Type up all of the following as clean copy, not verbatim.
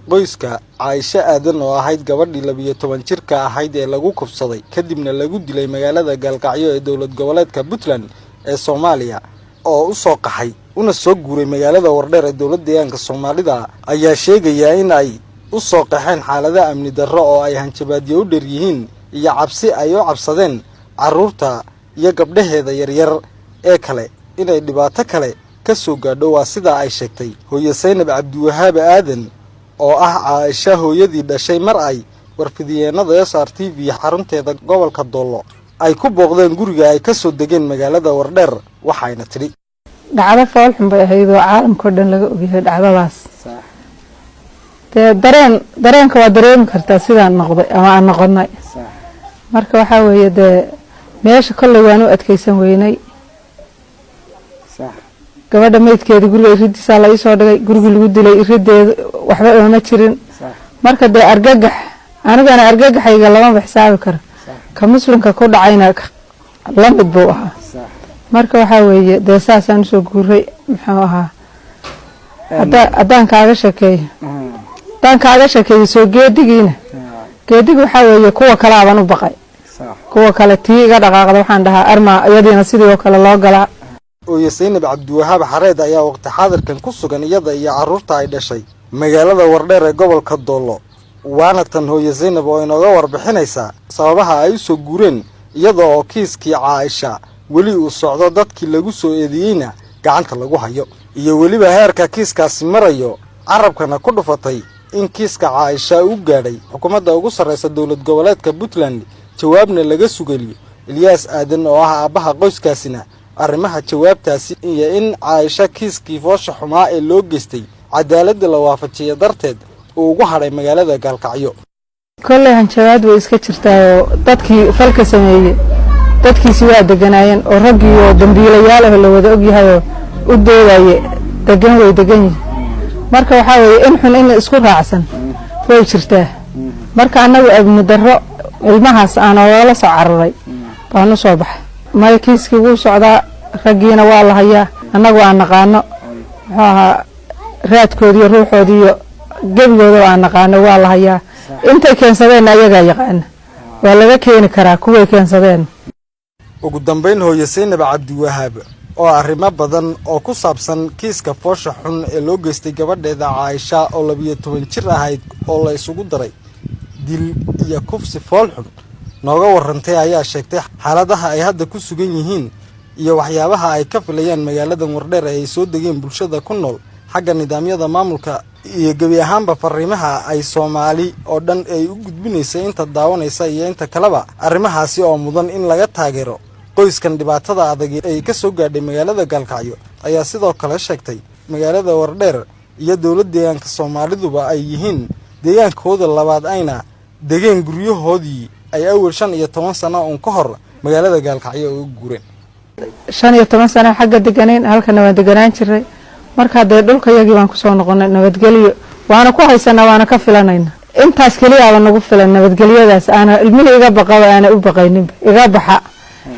Qoyska Caaisho Aadan, oo ahayd gabadhii 12 jirka ahayd ee lagu kufsaday kadibna lagu dilay magaalada Gaalkacyo ee dowlad goboleedka Puntland ee Soomaaliya, oo u soo qaxay una soo guuray magaalada Wardheer ee dowlad deegaanka Soomaalida, ayaa sheegaya in ay u soo qaxeen xaalado amni darro oo ay hanjabaadyo u dheer yihiin iyo cabsi ay u cabsadeen carruurta iyo gabdhaheeda yaryar ee kale inay dhibaato kale ka soo gaadho. Waa sidaa ay sheegtay hooye Saynab Cabdiwahaab Aadan, oo ah Caaisha hooyadii dhashay, mar ay warfidyeenada SRTV xarunteeda gobolka Doollo ay ku booqdeen guriga ay ka soo degeen magaalada Wardheer. Waxayna tidhi: Dhacdo foolxun bay ahayd oo caalamka oo dhan laga ogyahay dhacdadaas. Dee dareenka waa dareemi kartaa sidaan noqday ama aan noqonay. Marka waxaa weeye, dee meesha kolley waan u adkeysan weynay. Gabadha meydkeeda guriga iridiisaa la iisoo dhigay, gurigii lagu dilay irideeda waxba ooma jirin. Marka dee argagax, anigana argagaxayga lamaba xisaabi karo, ka muslimka ku dhacayna la mid buu ahaa. Marka waxaa weeye, dee saasaan usoo guuray. Muxuu ahaa, haddaan kaaga sheekeeyo soo geedigiina, geedigi waxaa weeye kuwa kale aban u baqay, kuwa kale tii iga dhaqaaqda waxaan dhahaa armaa iyadiina sidii oo kale loo galaa. Hooye Saynab Cabdiwahaab Xareed ayaa waqti xaadirkan ku sugan, iyada iyo carruurta ay dhashay, magaalada Wardheer ee gobolka Doollo. Waana tan hooye Saynab oo inooga warbixinaysa sababaha ay u soo guureen, iyada oo kiiskii Caaisha weli uu socdo, dadkii lagu soo eedeeyeyna gacanta lagu hayo, iyo weliba heerka kiiskaasi marayo, carabkana ku dhufatay in kiiska Caaisha uu gaadhay xukuumadda ugu sarraysa dowlad goboleedka Puntland, jawaabna laga sugeliyo. Ilyaas Aadan, oo ah aabbaha qoyskaasina, arrimaha jawaabtaasi iyo in Caaisha kiiskii foosha xumaa ee loo geystay cadaaladda la waafajiya darteed uu ugu hadhay magaalada Gaalkacyo. Kolley hanjabaad way iska jirtaa, oo dadkii falka sameeyey dadkiisi waa deganaayeen, oo raggii oo dambiilayaal ah la wada ogyahayoo u doodaye degan way degan yihiin. Marka waxaa weeye, in xun in isku raacsan way jirtaa. Marka annagu amni darro ilmahaas aan oogala soo cararay baan u soo baxay. Maya, kiiskii wuu socdaa, raggiina waa la hayaa. Annagu aan naqaano, muxuu ahaa, raadkoodiiyo ruuxoodiiyo gebigoodaba aan naqaano, waa la hayaa. Intay keensadeenna ayagaa yaqaana, waa laga keeni karaa kuway keensadeen. Ugu dambayn, hooye Saynab Cabdiwahaab oo arrimo badan oo ku saabsan kiiska foosha xun ee loo geystay gabadheeda Caaisha oo 12 jir ahayd, oo la isugu daray dil iyo kufsi fool xun, nooga warrantay, ayaa sheegtay xaaladaha ay hadda ku sugan yihiin iyo waxyaabaha ay ka filayaan magaaladan Wardheer ee ay soo degeen bulshada ku nool, xagga nidaamyada maamulka iyo gebi ahaanba fariimaha ay Soomaali oo dhan ay u gudbinaysa, inta daawanaysa iyo inta kaleba, arrimahaasi oo mudan in laga taageero qoyskan dhibaatada adag ay ka soo gaadhay magaalada Gaalkacyo. Ayaa sidoo kale sheegtay magaalada Wardheer iyo dowlad deegaanka Soomaaliduba ay yihiin deegaankooda labaad, ayna degeen guryahoodii ay awal 15 sano uun ka hor magaalada Gaalkacyo uga guureen. 15 sano xagga deganayn, halkana waan deganaan jiray. Marka dee dhulka yagii baan kusoo noqonay, nabadgelyo waana ku haysanaa, waana ka filanayna. Intaas keliyaaba nagu filan, nabadgelyadaas aana ilmihii iga baqaba aana u baqayninba, iga baxa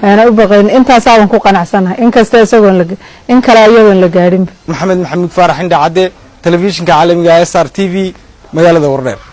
aana u baqaynin. Intaasaaban ku qanacsanahay, inkasta isagoon la in kale iyadoon la gaadhinba. Maxamed Maxamuud Faarax Indhacadde, telefishinka caalamiga SRTV, magaalada Wardheer.